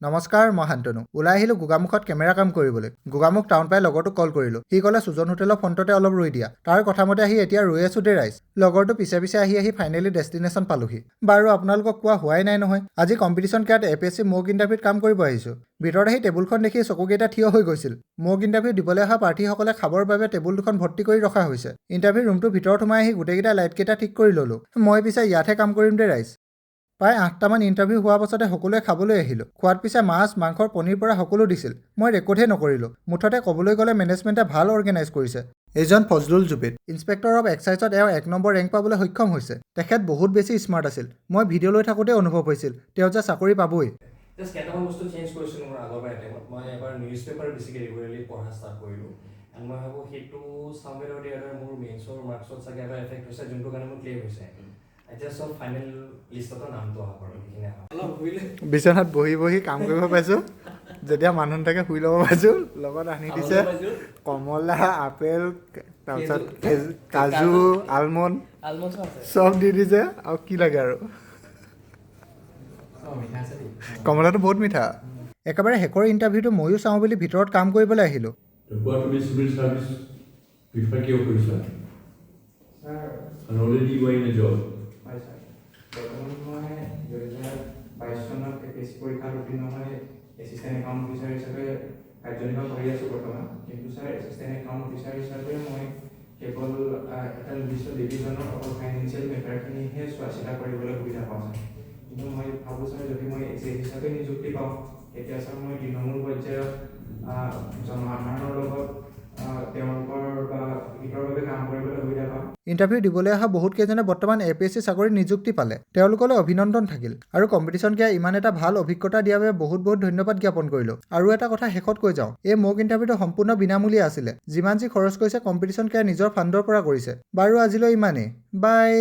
নমস্কাৰ, মই শান্তনু। ওলাই আহিলোঁ গোগামুখত কেমেৰা কাম কৰিবলৈ। গোগামুখ টাউন পাই লগৰটোক কল কৰিলোঁ। সি ক'লে, সুজন হোটেলৰ ফ্ৰণ্টতে অলপ ৰৈ দিয়া। তাৰ কথামতে আহি এতিয়া ৰৈ আছোঁ দেই ৰাইজ। লগৰটো পিছে পিছে আহি আহি ফাইনেলি ডেষ্টিনেশ্যন পালোহি। বাৰু, আপোনালোকক কোৱা হোৱাই নাই নহয়, আজি কম্পিটিশ্যন কেয়াৰত এপিএছচি মক ইণ্টাৰভিউত কাম কৰিব আহিছোঁ। ভিতৰত আহি টেবুলখন দেখি চকুকেইটা থিয় হৈ গৈছিল। মক ইণ্টাৰভিউ দিবলৈ অহা প্ৰাৰ্থীসকলে খাবৰ বাবে টেবুল দুখন ভৰ্তি কৰি ৰখা হৈছে। ইণ্টাৰভিউ ৰুমটোৰ ভিতৰত সোমাই আহি গোটেইকেইটা লাইটকেইটা ঠিক কৰি ল'লোঁ। মই পিছে ইয়াতহে কাম কৰিম দেই ৰাইজ। প্ৰায় 8টামান ইণ্টাৰভিউ হোৱাৰ পাছতে সকলোৱে খাবলৈ আহিলোঁ। খোৱাত পিছে মাছ, মাংস, পনীৰ পৰা সকলো দিছিল। মই ৰেকৰ্ডহে নকৰিলোঁ। মুঠতে ক'বলৈ গ'লে মেনেজমেণ্টে ভাল অৰ্গেনাইজ কৰিছে। এইজন ফজলুল জুবেদ। ইনস্পেক্টৰ অফ এক্সাইজত এওঁ 1 নম্বৰ ৰেংক পাবলৈ সক্ষম হৈছে। তেখেত বহুত বেছি স্মাৰ্ট আছিল। মই ভিডিঅ' লৈ থাকোঁতেই অনুভৱ হৈছিল তেওঁ যে চাকৰি পাবই। জাষ্ট কেইটামান বস্তু চেঞ্জ কৰিছিলোঁ মোৰ আগৰ পৰা এটেমত। মই এবাৰ নিউজ পেপাৰ বেছিকৈ ৰেগুলাৰলি পঢ়া ষ্টাৰ্ট কৰিলোঁ এণ্ড মই ভাবোঁ সেইটো চামৱেৰ অৰ the আদাৰ মোৰ মেইনছৰ মাৰ্কছত চাগে এটা এফেক্ট হৈছে, যোনটো কাৰণে মোৰ ক্লিয়াৰ হৈছে। এতিয়া চব ফাইনেল লিষ্টতো নামটো অহা বাৰু, সেইখিনি অহা। বিচনাত বহি বহি কাম কৰিব পাইছোঁ। যেতিয়া মানুহ নাথাকে শুই ল'ব পাইছোঁ। লগত আনি দিছে কমলা, আপেল, তাৰপিছত কাজু, আলমণ্ড চব দি দিছে। আৰু কি লাগে আৰু? কমলাটো বহুত মিঠা। একেবাৰে শেষৰ ইণ্টাৰভিউটো ময়ো চাওঁ বুলি ভিতৰত কাম কৰিবলৈ আহিলোঁ। তো কোৱা, তুমি চিভিল চাৰ্ভিচ প্ৰিফাৰ কিয় কৰিছা? ছাৰ। আৰু already you are in a job. হয় ছাৰ, বৰ্তমান মই 2022 চনত এপিএছচি পৰীক্ষাত উত্তীৰ্ণ হৈ এছিষ্টেণ্ট একাউণ্ট অফিচাৰ হিচাপে কাৰ্যনিৰ্বাহ কৰি আছোঁ বৰ্তমান। কিন্তু ছাৰ, এছিষ্টেণ্ট একাউণ্ট অফিচাৰ হিচাপে মই কেৱল এটা নিৰ্দিষ্ট ডিভিজনৰ অকল ফাইনেন্সিয়েল মেটাৰখিনিহে চোৱা চিতা কৰিবলৈ সুবিধা পাওঁ ছাৰ। কিন্তু মই ভাবোঁ ছাৰ, যদি মই এ চি এছ হিচাপে নিযুক্তি পাওঁ, তেতিয়া ছাৰ মই তৃণমূল পৰ্যায়ত জনসাধাৰণৰ লগত তেওঁলোকৰ বা হিতৰ বাবে কাম কৰিবলৈ সুবিধা পাম। ইণ্টাৰভিউ দিবলৈ অহা বহুত কেইজনে বৰ্তমান এপিএছচি চাকৰিত নিযুক্তি পালে। তেওঁলোকলৈ অভিনন্দন থাকিল আৰু কম্পিটিশ্যন কেয়াৰ ইমান এটা ভাল অভিজ্ঞতা দিয়াৰ বাবে বহুত বহুত ধন্যবাদ জ্ঞাপন কৰিলোঁ। আৰু এটা কথা শেষত কৈ যাওঁ, এই মক ইণ্টাৰভিউটো সম্পূৰ্ণ বিনামূলীয়া আছিলে। যিমান যি খৰচ কৰিছে, কম্পিটিশ্যন কেয়াৰ নিজৰ ফাণ্ডৰ পৰা কৰিছে। বাৰু, আজিলৈ ইমানেই। বাই।